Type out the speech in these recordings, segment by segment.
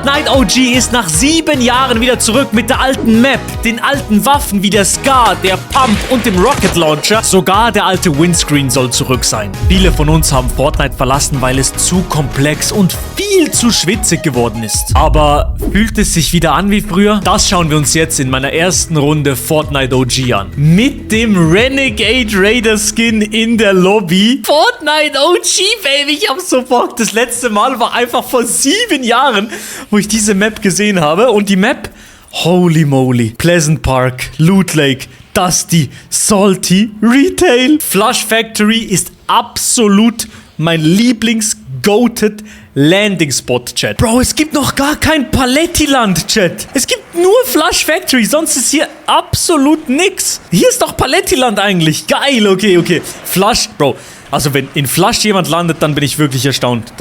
Fortnite OG ist nach 7 Jahren wieder zurück mit der alten Map, den alten Waffen wie der Scar, der Pump und dem Rocket Launcher. Sogar der alte Windscreen soll zurück sein. Viele von uns haben Fortnite verlassen, weil es zu komplex und viel zu schwitzig geworden ist. Aber fühlt es sich wieder an wie früher? Das schauen wir uns jetzt in meiner ersten Runde Fortnite OG an. Mit dem Renegade Raider Skin in der Lobby. Fortnite OG, Baby, ich hab so Bock. Das letzte Mal war einfach vor 7 Jahren, wo ich diese Map gesehen habe. Und die Map, holy moly. Pleasant Park, Loot Lake, Dusty, Salty, Retail. Flush Factory ist absolut mein Lieblings-Goated Landing Spot, Chat. Bro, es gibt noch gar kein Palettiland, Chat. Es gibt nur Flush Factory, sonst ist hier absolut nix. Hier ist doch Palettiland eigentlich. Geil, okay. Flush, Bro. Also wenn in Flush jemand landet, dann bin ich wirklich erstaunt.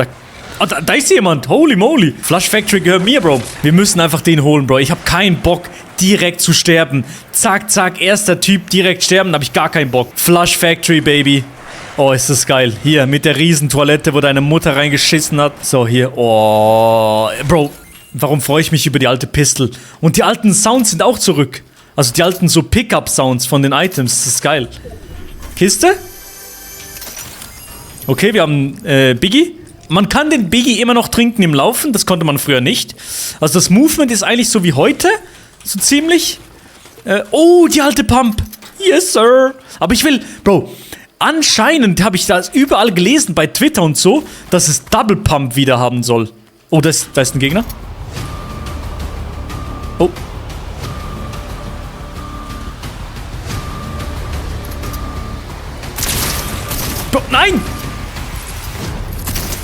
Da ist jemand. Holy moly. Flush Factory gehört mir, Bro. Wir müssen einfach den holen, Bro. Ich habe keinen Bock, direkt zu sterben. Zack, zack, erster Typ, direkt sterben. Da habe ich gar keinen Bock. Flush Factory, Baby. Oh, ist das geil. Hier, mit der Riesentoilette, wo deine Mutter reingeschissen hat. So, hier. Oh. Bro, warum freue ich mich über die alte Pistol? Und die alten Sounds sind auch zurück. Also die alten so Pickup-Sounds von den Items. Das ist geil. Kiste? Okay, wir haben Biggie. Man kann den Biggie immer noch trinken im Laufen. Das konnte man früher nicht. Also das Movement ist eigentlich so wie heute. So ziemlich. Oh, die alte Pump. Yes, sir. Aber ich will... Bro... Anscheinend habe ich das überall gelesen, bei Twitter und so, dass es Double Pump wieder haben soll. Oh, da ist ein Gegner. Oh. Bro, nein!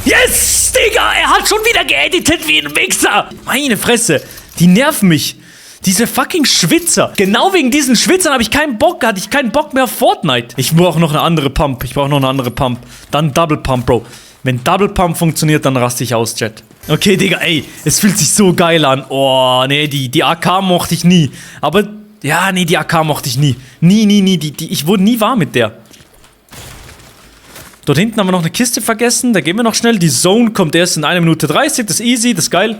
Yes, Digga, er hat schon wieder geeditet wie ein Wichser. Meine Fresse, die nerven mich. Diese fucking Schwitzer. Genau wegen diesen Schwitzern habe ich keinen Bock gehabt. Ich keinen Bock mehr auf Fortnite. Ich brauche noch eine andere Pump. Dann Double Pump, Bro. Wenn Double Pump funktioniert, dann raste ich aus, Chat. Okay, Digga, ey. Es fühlt sich so geil an. Oh, nee, die AK mochte ich nie. Aber, ja, nee, die AK mochte ich nie. Nie. Ich wurde nie warm mit der. Dort hinten haben wir noch eine Kiste vergessen. Da gehen wir noch schnell. Die Zone kommt erst in 1 Minute 30. Das ist easy, das ist geil.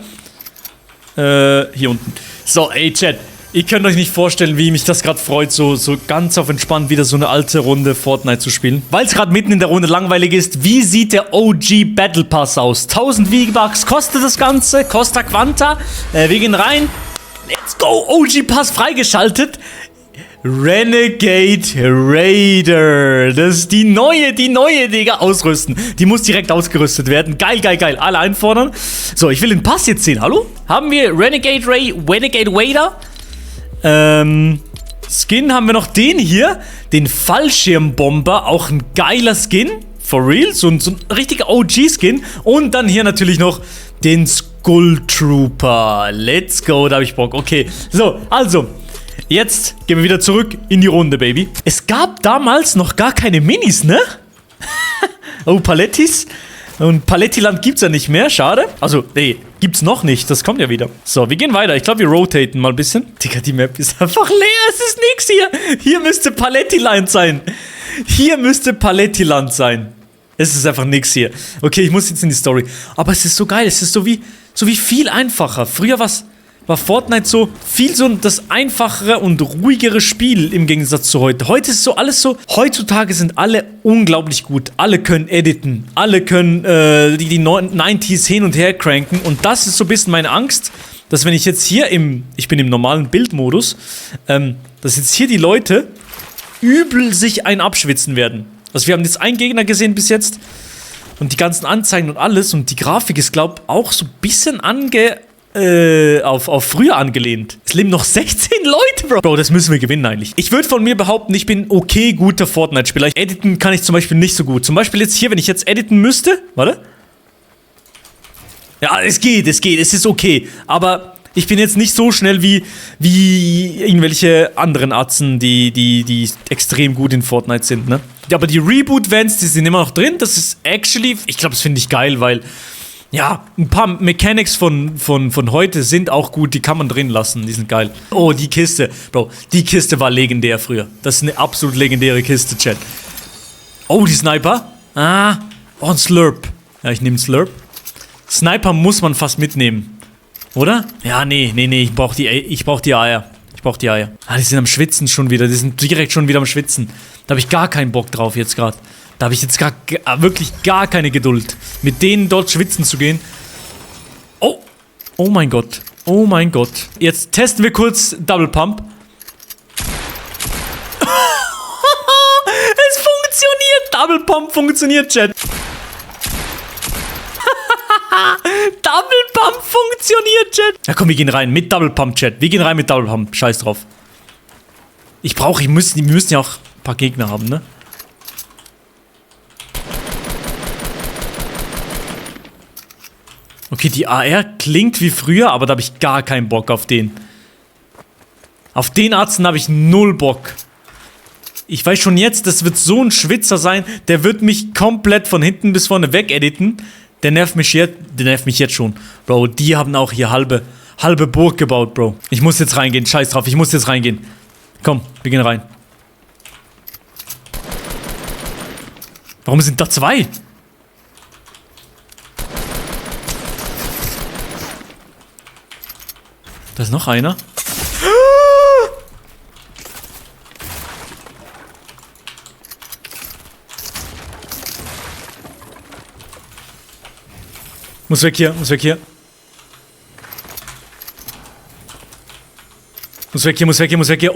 Hier unten. So, ey, Chat. Ihr könnt euch nicht vorstellen, wie mich das gerade freut, so ganz auf entspannt wieder so eine alte Runde Fortnite zu spielen. Weil es gerade mitten in der Runde langweilig ist, wie sieht der OG Battle Pass aus? 1000 V-Bucks kostet das Ganze, Costa Quanta. Wir gehen rein. Let's go, OG Pass freigeschaltet. Renegade Raider. Das ist die neue, Digga. Ausrüsten. Die muss direkt ausgerüstet werden. Geil. Alle einfordern. So, ich will den Pass jetzt sehen. Hallo? Haben wir Renegade Raider? Skin haben wir noch den hier. Den Fallschirmbomber. Auch ein geiler Skin. For real. So ein richtiger OG-Skin. Und dann hier natürlich noch den Skull Trooper. Let's go. Da habe ich Bock. Okay. So, also... Jetzt gehen wir wieder zurück in die Runde, Baby. Es gab damals noch gar keine Minis, ne? Oh, Palettis. Und Palettiland gibt's ja nicht mehr, schade. Also, nee, gibt's noch nicht, das kommt ja wieder. So, wir gehen weiter. Ich glaube, wir rotaten mal ein bisschen. Digga, die Map ist einfach leer, es ist nix hier. Hier müsste Palettiland sein. Es ist einfach nix hier. Okay, ich muss jetzt in die Story. Aber es ist so geil, es ist so wie viel einfacher. Früher war Fortnite so viel so das einfachere und ruhigere Spiel im Gegensatz zu heute. Heute ist so alles so, heutzutage sind alle unglaublich gut. Alle können editen, alle können die 90s hin und her cranken. Und das ist so ein bisschen meine Angst, dass wenn ich jetzt hier ich bin im normalen Bildmodus, dass jetzt hier die Leute übel sich abschwitzen werden. Also wir haben jetzt einen Gegner gesehen bis jetzt und die ganzen Anzeigen und alles und die Grafik ist, glaube ich, auch so ein bisschen auf früher angelehnt. Es leben noch 16 Leute, Bro. Bro, das müssen wir gewinnen eigentlich. Ich würde von mir behaupten, ich bin okay guter Fortnite-Spieler. Editen kann ich zum Beispiel nicht so gut. Zum Beispiel jetzt hier, wenn ich jetzt editen müsste. Warte. Ja, es geht. Es ist okay. Aber ich bin jetzt nicht so schnell wie irgendwelche anderen Atzen, die extrem gut in Fortnite sind, ne? Ja, aber die Reboot-Vents, die sind immer noch drin. Das ist actually, ich glaube, das finde ich geil, weil ja, ein paar Mechanics von heute sind auch gut, die kann man drin lassen, die sind geil. Oh, die Kiste, Bro, die Kiste war legendär früher. Das ist eine absolut legendäre Kiste, Chat. Oh, die Sniper. Oh, ein Slurp. Ja, ich nehme einen Slurp. Sniper muss man fast mitnehmen. Oder? Ja, nee. Ich brauch die Eier. Ah, die sind am Schwitzen schon wieder. Die sind direkt schon wieder am Schwitzen. Da habe ich gar keinen Bock drauf jetzt gerade. Da habe ich jetzt wirklich gar keine Geduld, mit denen dort schwitzen zu gehen. Oh. Oh mein Gott. Oh mein Gott. Jetzt testen wir kurz Double Pump. Es funktioniert. Double Pump funktioniert, Chat. Double Pump funktioniert, Chat. Ja, komm, wir gehen rein mit Double Pump, Chat. Wir gehen rein mit Double Pump. Scheiß drauf. Wir müssen ja auch ein paar Gegner haben, ne? Okay, die AR klingt wie früher, aber da habe ich gar keinen Bock auf den. Auf den Arzt habe ich null Bock. Ich weiß schon jetzt, das wird so ein Schwitzer sein, der wird mich komplett von hinten bis vorne weg editen. Der nervt mich jetzt schon. Bro, die haben auch hier halbe Burg gebaut, Bro. Ich muss jetzt reingehen, scheiß drauf, ich muss jetzt reingehen. Komm, wir gehen rein. Warum sind da zwei? Da ist noch einer. Muss weg hier. Muss weg, hier.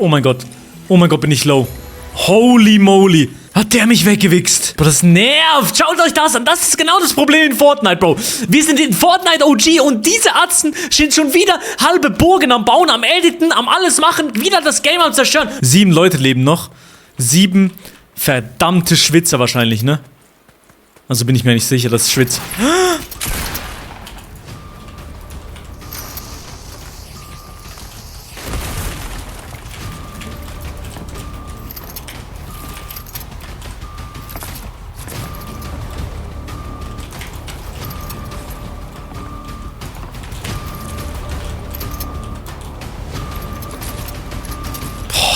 Oh mein Gott. Oh mein Gott, bin ich low. Holy moly. Hat der mich weggewichst. Boah, das nervt. Schaut euch das an. Das ist genau das Problem in Fortnite, Bro. Wir sind in Fortnite OG und diese Atzen sind schon wieder halbe Burgen am Bauen, am Editen, am alles machen. Wieder das Game am Zerstören. 7 Leute leben noch. 7 verdammte Schwitzer wahrscheinlich, ne? Also bin ich mir nicht sicher, dass es schwitzt.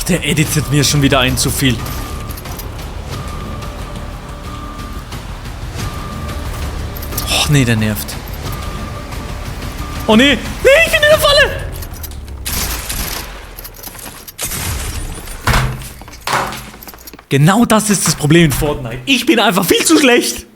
Der editet mir schon wieder ein zu viel. Och nee, der nervt. Oh nee. Nee, ich bin in der Falle. Genau das ist das Problem in Fortnite. Ich bin einfach viel zu schlecht.